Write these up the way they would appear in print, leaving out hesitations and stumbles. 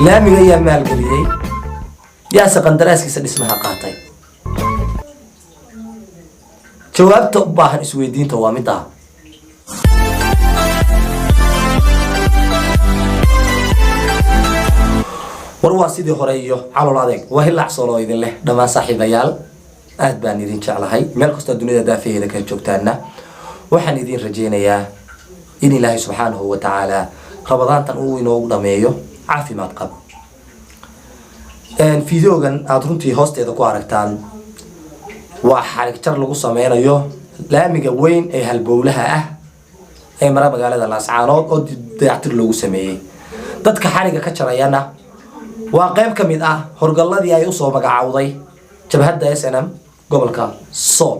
Laamiga ayaa maalgeliyey, yaase qandaraaskiisa dhismaha qaatay? Jawaabta u baahan isweydiinta waa middaa. War waa sidii hore iyo calool adeeg, waa Hilaac Soolo idin leh. Dhammaan saaxiibayaal, aad baan idin jeclahay. Meel kastoo dunida daafaheeda kala joogtaana, waxaan idin rajaynayaa in Ilaahay subxaanahu wa tacaala Ramadaantan uu inoogu dhameeyo caafimaad qab. Videogan aada runtii hoosteeda ku aragtaan waa xarig jar lagu sameynayo laamiga weyn ee halbowlaha ah ee mara magaalada Laascaanood oo dayactir loogu sameeyey. Dadka xariga ka jarayana waa qayb ka mid ah horgalladii ay usoo magacaawday jabhadda SNM gobolka Sool.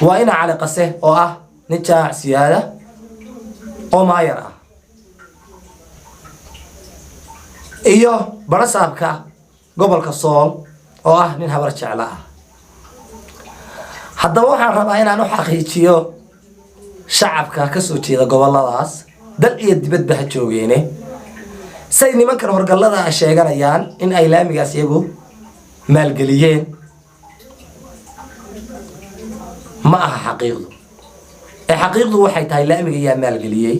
Waa ina Cali Qase oo ah nin Jaac Siyaada oo maayar ah iyo barasaabka gobolka Sool oo ah nin Habar Jeclo ah. Haddaba waxaan rabaa inaan u xaqiijiyo shacabka kasoo jeeda goboladaas, dal iyo dibadba ha joogeene, say nimankan horgallada sheeganayaan in ay laamigaas iyagu maalgeliyeen, ma aha xaqiiqdu. Ee xaqiiqdu waxay tahay: laamiga yaa maalgeliyey?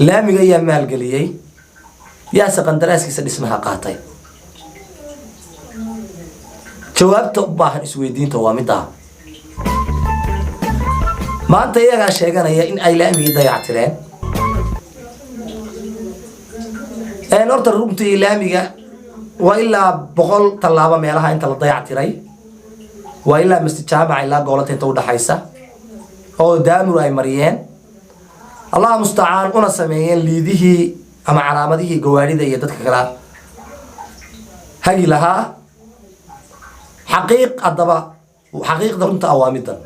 Laamiga yaa maalgeliyey, yaase qandaraaskiisa dhismaha qaatay? Jawaabta u baahan isweydiinta waa middaa. Maanta iyagaa sheeganaya in ay laamigii dayactireen. Horta runtii laamiga waa ilaa 100 tallaabo meelaha inta la dayactiray, waa ilaa Masjid Jaamac ilaa Goolata inta udhaxaysa oo daamur ay mariyeen, Allah mustacaan, una sameeyeen liidihii ama calaamadihii gawaadhida iyo dadka kala hagi lahaa. Xaqiiq haddaba, xaqiiqda runta ah waa middan: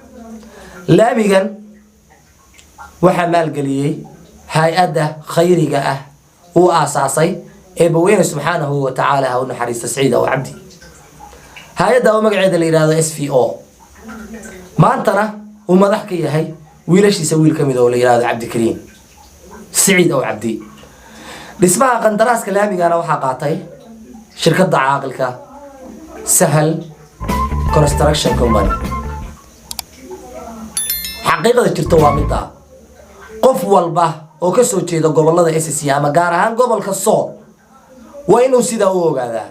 laamigan waxaa maalgeliyey hay-adda khayriga ah uu aasaasay Eebbaweyne subxaanahu wa tacaala ha u naxariista Saciid Aw Cabdi, hay-adda oo magaceeda la yidhahdo SVO, maantana uu madax ka yahay wiilashiisa wiil ka mid oo la yidhahdo Cabdikariim Siciid Aw Cabdi. Dhismaha qandaraaska laamigana waxaa qaatay shirkadda caaqilka Sahal Construction Company. Xaqiiqada jirta waa middaa. Qof walba oo ka soo jeeda gobolada SC ama gaar ahaan gobolka Sool waa inuu sidaa u ogaadaa: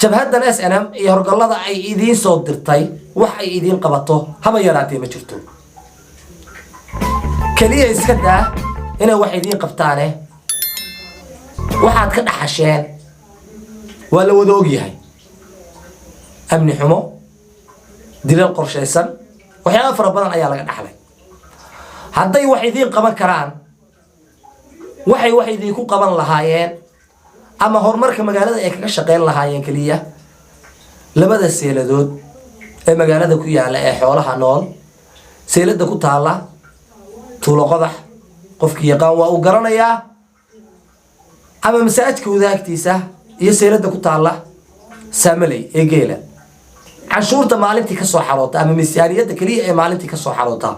jabhaddan SNM iyo horgallada ay idiin soo dirtay wax ay idiin qabato haba yaraatee ma jirto. Keliya iska daa inay wax idiin qabtaane, waxaad ka dhaxasheen waa la wada ogyahay: amni xumo, dilal qorshaysan, waxyaaba fara badan ayaa laga dhaxlay. Hadday wax idiin qaban karaan, waxay wax idiinku qaban lahaayeen ama horumarka magaalada ay kaga shaqeyn lahaayeen keliya labada seeladood ee magaalada ku yaalla ee xoolaha nool: seelada ku taalla Tuulo Qodax, qofkii yaqaan waa uu garanayaa, ama masaajidka wadaagtiisa, iyo seelada ku taalla Saamaley ee geela. Canshuurta maalintii kasoo xaroota ama miisaaniyadda keliya ee maalintii kasoo xaroota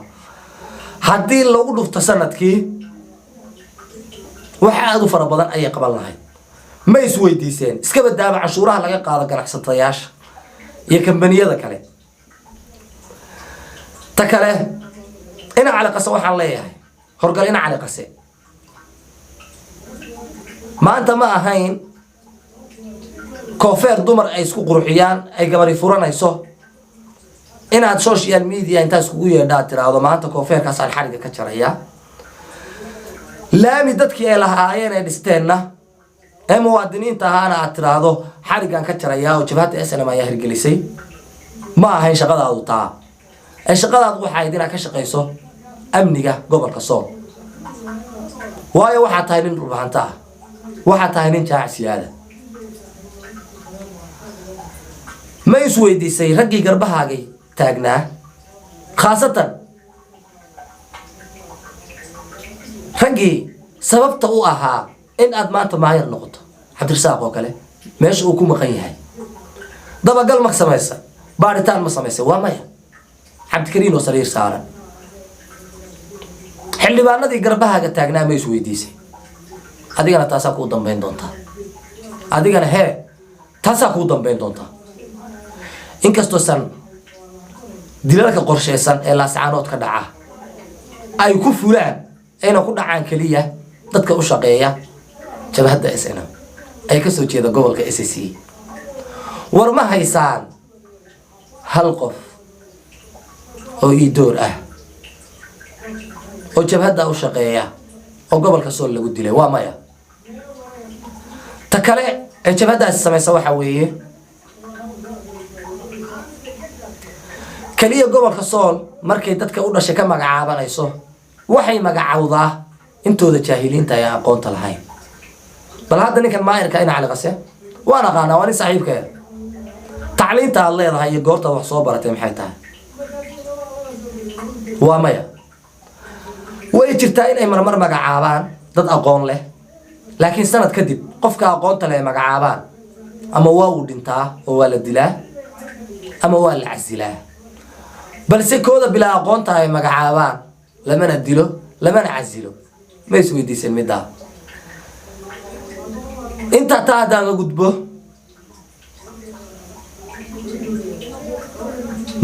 haddii lagu dhufto sanadkii, wax aada u fara badan ayay qaban lahayd. Ma isweydiiseen? Iska badaaba canshuuraha laga qaado ganacsatayaasha iyo kambaniyada kale. Ta kale, ina Cali Qase waxaan leeyahay, horgal ina Cali Qase, maanta ma ahayn koofeer dumar ay isku qurxiyaan ay gabari furanayso inaad social media intaa iskugu yeedhaa tiraahdo maanta koofeerkaasaan xariga ka jaraya. Laami dadkii ay lahaayeen ay dhisteenna ee muwaadiniinta ahaana aad tiraahdo xarigaan ka jarayaa oo jabhadda SNM ayaa hirgelisay, ma ahayn shaqadaadu taa. Ee shaqadaadu waxay ahayd inaad ka shaqayso amniga gobolka Sool, waayo waxaad tahay nin Dhulbahanta ah, waxaad tahay nin Jaac Siyaada. Ma isweydiisay raggii garbahaagay taagnaa, khaasatan raggii sababta u ahaa in aad maanta maayar noqoto, Cabdirasaaq oo kale, meesha uu ku maqan yahay? Dabagal ma samaysa? Baaritaan ma samaysay? Waa maya. Cabdikariin oo sariir saaran, xildhibaanadii garbahaaga taagnaa ma isweydiisay? Adigana taasaa kuu dambayn doontaa. Adigana hee, taasaa kuu dambayn doontaa. Inkastoosan dilalka qorshaysan ee Laascaanood ka dhaca ay ku fulaan, ayna ku dhacaan keliya dadka u shaqeeya jabhadda SNM ay ka soo jeeda gobolka SSC. War ma haysaan hal qof oo iidoor ah oo jabhadda u shaqeeya oo gobolka Sool lagu dilay? Waa maya. Ta kale ee jabhaddaasi samaysa waxaa weeye, keliya gobolka Sool markay dadka u dhashay ka magacaabanayso, waxay magacawdaa intooda jaahiliinta ay aqoonta lahayn. Bal hadda ninkan maayirka, ina Cali Qase, waan aqaanaa, waa nin saaxiibkaya. Tacliinta aad leedahay iyo goortaad wax soo baratay maxay tahay? Waa maya. Way jirtaa in ay marmar magacaabaan dad aqoon leh, laakiin sanad kadib qofka aqoonta leh ay magacaabaan ama waa uu dhintaa oo waa la dilaa ama waa la casilaa. Balse kooda bilaa aqoonta ay magacaabaan lamana dilo, lamana casilo. Ma isweydiisan middaa? Intaa taa haddaan ka gudbo,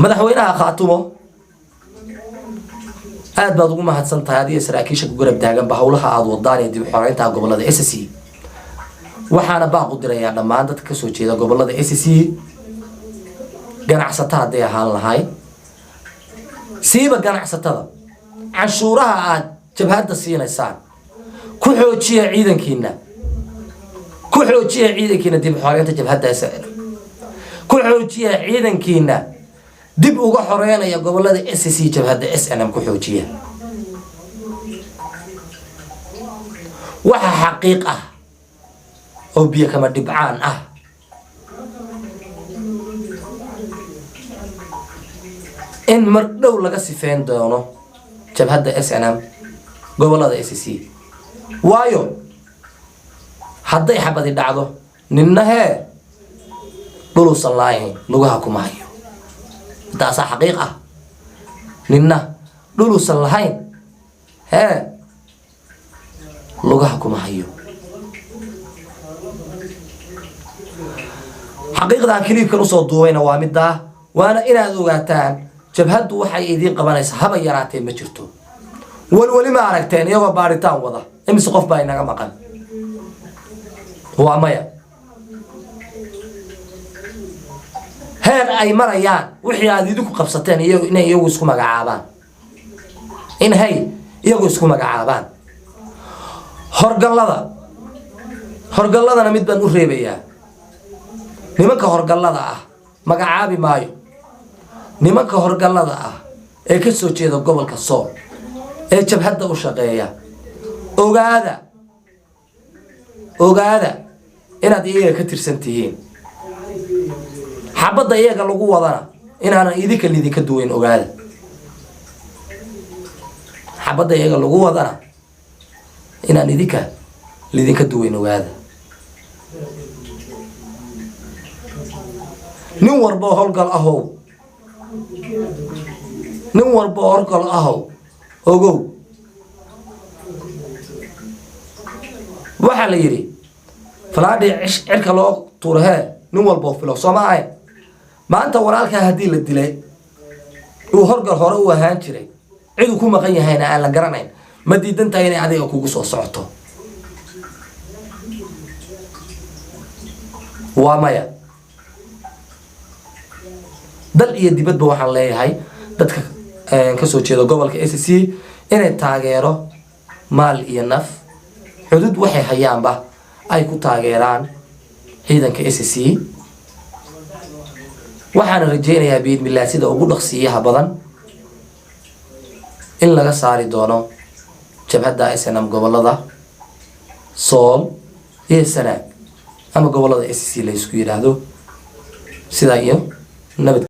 madaxweynaha Khaatumo, aad baad ugu mahadsan tahay adiga saraakiisha ku garab taaganba howlaha aada wadaan ee dib u xoreynta gobolada SSC. Waxaana baaq u dirayaa dhammaan dadka kasoo jeeda gobolada SSC, ganacsata hadday ahaan lahayd, siiba ganacsatada, canshuuraha aad jabhadda siinaysaan ku xoojiya ciidankiina, ku xoojiya ciidankiina dib u xoreynta jabhadda SNM, ku xoojiya ciidankiina dib uga xoreynaya gobolada SSC jabhadda SNM, ku xoojiya. Waxa xaqiiq ah oo biyo kama dhibcaan ah in mar dhow laga sifeyn doono jabhadda SNM gobolada SSC. Waayo, hadday xabadi dhacdo, ninna hee dhuluusan laahayn lugaha kuma hayo. Taasaa xaqiiq ah. Ninna dhuluusan lahayn hee lugaha kuma hayo. Xaqiiqdan kiliibkan usoo duubayna waa middaa, waana inaad ogaataan jabhaddu waxay idiin qabanaysaa haba yaraatee ma jirto. Welweli ma aragteen iyagoo baaritaan wada imise qof baa inaga maqan? Waa maya. Heer ay marayaan wixii aad idinku qabsateen iyagu inay iyagu isku magacaabaan, in hay iyagu isku magacaabaan horgallada. Horgalladana mid baan u reebayaa. Nimanka horgallada ah magacaabi maayo. Nimanka horgallada ah ee ka soo jeeda gobolka Sool ee jabhadda u shaqeeya, ogaada, ogaada inaad iyaga ka tirsan tihiin. Xabadda iyaga lagu wadana inaanan idinka lidinka duwayn. Ogaada, xabadda iyaga lagu wadana inaan idinka lidinka duwayn. Ogaada, nin walba oo howlgal ahow, nin walba oo horgal ahow, ogow. Waxaa la yidhi falaadhii cirka loo tuuro hee nin walboo filo. Soo ma ahayn? Maanta walaalkaa haddii la dilay, uu horgal hore u ahaan jiray, ciduu ku maqan yahayna aan la garanayn, ma diidan tahay inay adiga kugu soo socoto? Waa maya. Dal iyo dibadba waxaan leeyahay dadka kasoo jeeda gobolka SSC inay taageero maal iyo naf, xudud waxay hayaanba ay ku taageeraan ciidanka SSC. Waxaana rajeynayaa biidmillah sida ugu dhaqsiiyaha badan in laga saari doono jabhadda SNM gobolada Sool iyo Sanaag ama gobolada SSC la isku yidhaahdo. Sidaa iyo nabad.